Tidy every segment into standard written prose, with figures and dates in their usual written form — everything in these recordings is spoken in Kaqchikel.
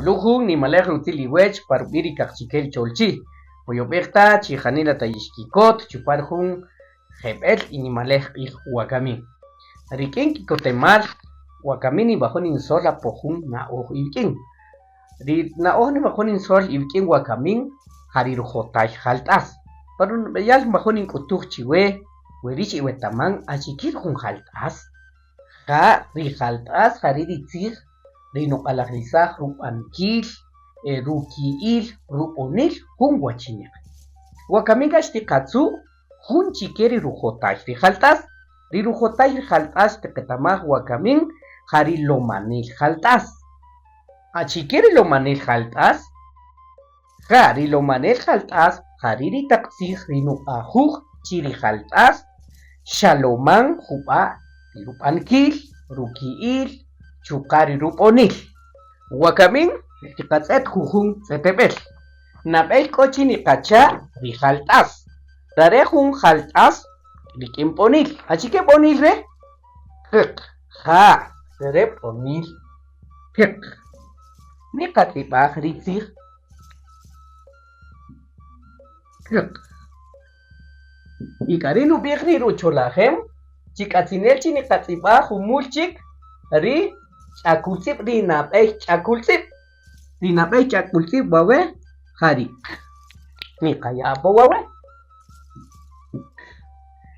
Tik'ulu' jun nimalej rutzil iwech pa rub'i' ri Kaqchikel Cholchi. Moyob'ej ta chi janila ta yixkikot chupan jun jeb'ël y nimalej q'ij wakami. Rik'in kikotemal wakami niwajo' ninsol apo jun na'oj iwik'in. Ri na'oj niwajo' ninsol iwik'in wakamin ja ri rujotay jalt'as. Pa runub'eyal nwajo' nink'utuj chiwe we rix iwetaman achike jun jalt'as. Ja ri jalt'as ja ri' ri tzij ri nuq'alajrisaj rub'anikil, ruki'il, rub'onil jun wachinäq. Wakami k'a xtiqatzu' jun chi ke ri rujotay ri jalt'as. Ri rujotay ri jalt'as xtiqetamaj wakamin ja ri lomanil jalt'as. Achike ri lomanil jalt'as? Ja ri lomanel jalt'as ja ri' ri taq tzij ri nuq'ajuj chi ri jalt'as xa loman jub'a' ri rub'anikil, ruki'il, chuqa' ri rub'onil. Wakamin xtiqatz'et jujun tz'eteb'el. Nab'ey k'o chi niqacha' ri jalt'as. Rare' jun jalt'as rik'in b'onil. Achike b'onil re'? Q'ëq. Ja, re' b'onil q'ëq. Niqatz'ib'aj ri tzij q'ëq. Y k'a ri' nub'ij ri rucholajem chi k'atzinel chi niqatz'ib'aj jumul chik ri ch'akultz'ib', ri nab'ey ch'akultz'ib'. Ri nab'ey ch'akultz'ib' wawe' ja ri niqaya' apo wawe'.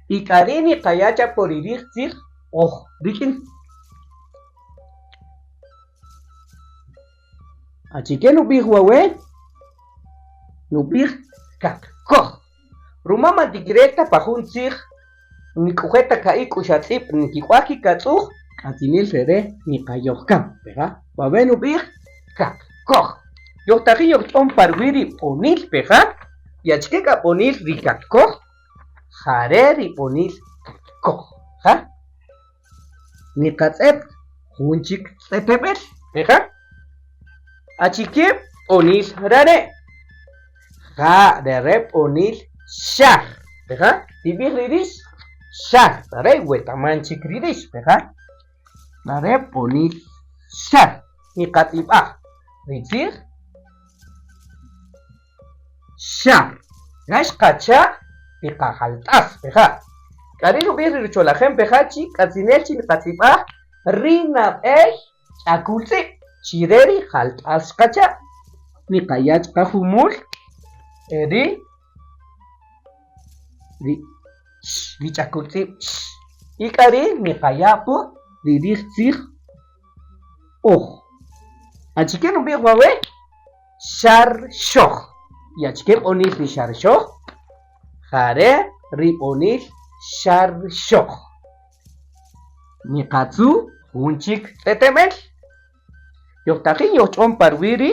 Y k'a ri' niqaya' chapo ri rij tzij oj rik'in. Achike nub'ij wawe'? Nub'ij kaqkoj. Ruma man tikirel ta pa jun tzij nik'uje' ta ka'i' k'uxatz'ib' nkik'waj kikatz'uj, k'atzinel re re' niqayoj kan. Peja'? Wawe' nub'ij kaqkoj. Yojtajin yojch'on pa ruwi' ri b'onil, peja'? Y achike k'a b'onil ri kaqkoj? Ja re' ri b'onil kaqkoj. Ja? Niqatz'et jun chik tz'eteb'el. Peja'? Achike b'onil rare'? Ja re re' b'onil xar. Peja'? Tib'ij ri rix xar. Rare' wetaman chik ri rix. Peja'? Rare' b'onil xar. Niqatz'ib'aj ri tzij xar. Ra xqacha' ri qajalt'as. Peja'? K'a ri' rub'ij ri rucholajem peja' chi k'atzinel chi niqatz'ib'aj ri nab'ey Ch'akultz'ib' chi re ri jalt'as xqacha', niqaya' chuqa' jumul ri ri ch'akultz'ib' y k'a ri' niqaya' apo ri rij tzij oj. Achike nub'ij wawe'? Xarxoj. Y achike b'onil ri xarxoj? Ja re' ri b'onil xarxoj. Niqatzu' jun chik tz'eteb'el. Yojtajin yojch'on pa ruwi' ri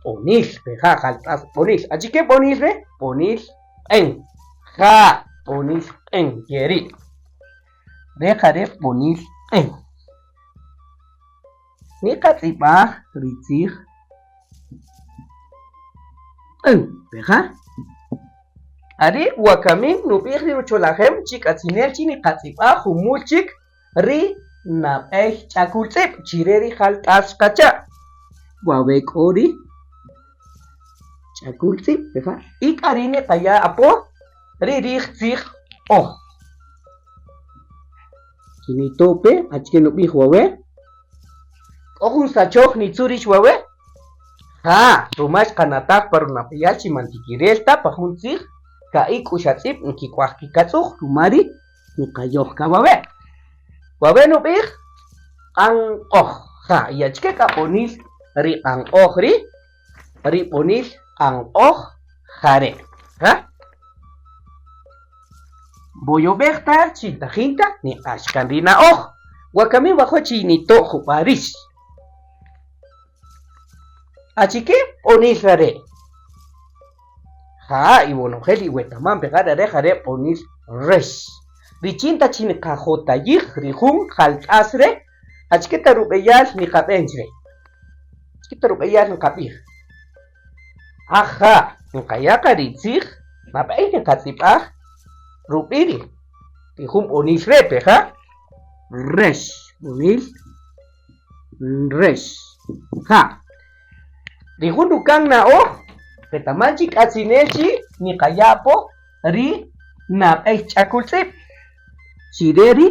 b'onil, peja' jalt'as b'onil. Achike b'onil re'? B'onil q'en. Ja, b'onil q'en ke ri'. Re' ja re' b'onil q'en. Niqatz'ib'aj ri tzij q'en, peja'? K'ari' wakami nub'ij ri rucholajem chi k'atzinel chi niqatz'ib'aj jumul chik ri nab'ey ch'akultz'ib' chi re ri jalt'as xqacha'. Wawe' k'o ri ch'akultz'ib', peja'? Y k'ari' niqaya' apo ri rij tzij oj. Kinito' pe, achike nub'ij wawe'? K'o jun sachoj nitzu' rix wawe'? Ja, ruma xqanataj pa runab'eyal chi man tikirel ta pa jun tzij ka'i' k'uxatz'ib' nkik'waj kikatz'uj, ruma ri' niqayoj ka wawe'. Wawe' nub'ij q'anq'oj. Ja, y achike k'a b'onil ri q'anq'oj ri'? Ri b'onil q'anq'oj ja re'. Ja? Nvoyob'ej ta chi ntajin ta niq'ax kan ri na'oj. Wakami nwajo' chi nito' jub'a' rix. Achike b'onil rare'? Ja, iwonojel iwetaman pe ja rare' ja re' b'onil rex. Richin ta chi niqajotayij ri jun jalk'as re', achike ta rub'eyal niqab'en chre? Achike ta rub'eyal nqab'ij? Aja', nqaya' qa ri tzij, nab'ey niqatz'ib'aj rub'i' ri jun b'onil re' pe ja', rex, b'onil rex, ja. Ri jun ruka'n na'oj, qetaman chi k'atzinel chi niqaya' apo ri nab'ey ch'akultz'ib' chi re ri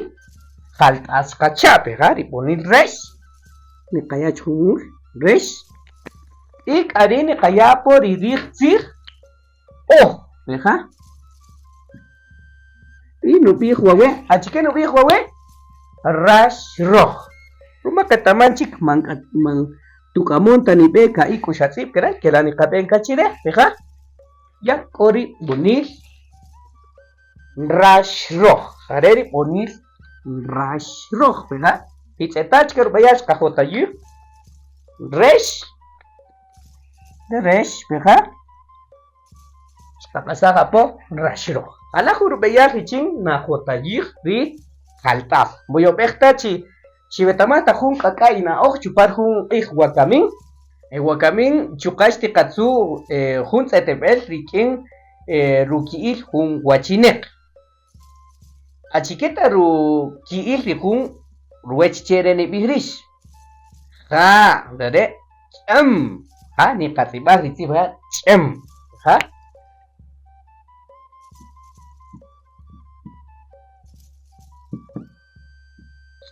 jalt'as qacha' peja ri b'onil rex, niqaya' chi jumul rex y k'a ri' niqaya' apo ri rij tzij oj peja. Y nub'ij wawe', achike nub'ij wawe'? Rax roj. Ruma qetaman chik man k'a man tuk'amon ta nib'e ka'i' k'uxatz'ib' ke re' kela' niqab'en ka chi re' rija' ya k'o ri b'onil rax roj, ja re' ri b'onil rax roj, rija' titz'eta' chike rub'eyal xqajotayij rex, rex rija'. Xqaq'asaj apo raxroj. Jalaj jun rub'eyal richin najotayij ri jalt'aj. Moyob'ej ta chi xiwetamaj ta jun k'ak'a' ina'oj chupan jun q'ij wakamin. Wakamin chuqa' xtiqatzu' jun tz'eteb'el rik'in ruki'il jun wachineq. Achike ta ruki'il ri jun ruwech che' re nib'ij rix? Ja, re re' ch'äm. Ja, niqatz'ib'aj ri tzij ja, ch'äm. Ja.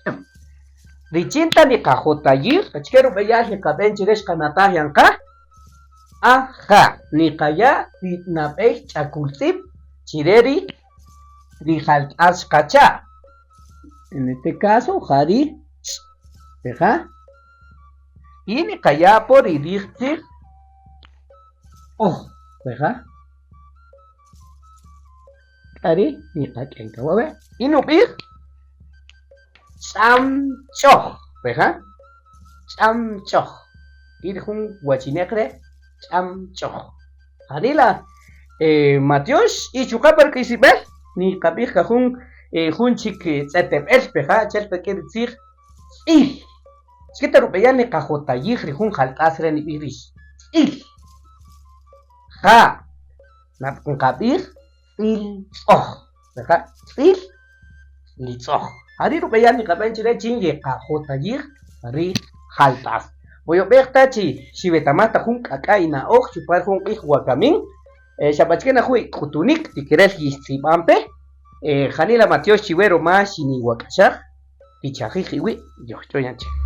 Ch'äm. Richin ta niqajotayij, achike rub'eyal niqab'en chi re xqanataj yan qa? Aja, niqaya' ri nab'ey ch'akultz'ib' chi re ri ri jalt'as xqacha'. En este caso, ja ri ch', peja. Y niqaya' apo ri rij tzij oj, peja. K'a ri' niqak'en ka wawe'. Y nub'ij ch'amch'oj, peja. Ch'amch'oj. Y ri jun wachineq re' ch'amch'oj. Janila matyox y chuqa' pa ruk'isib'el niqab'ij ka jun jun chik tz'eteb'el peja' achi'el ta k'in ri tzij tz'il. Achike ta rub'eyal niqajotayij ri jun jalk'as re' nib'ij rix? Tz'il. Ja', nqab'ij tz'il tz'oj. Peja' tz'il litz'oj. Ja ri' rub'eyal niqab'en chi re' chin yeqajotayij ri jalt'as. Moyob'ej ta chi xiwetamaj ta jun k'ak'a' ina'oj chupan jun q'ij wakamin, xab'achike na jun ik'utunik tikirel yixtz'ib'an pe. Janila matyox chiwe ruma xiniwak'axaj, tichajij iwi' yojch'on yan chik.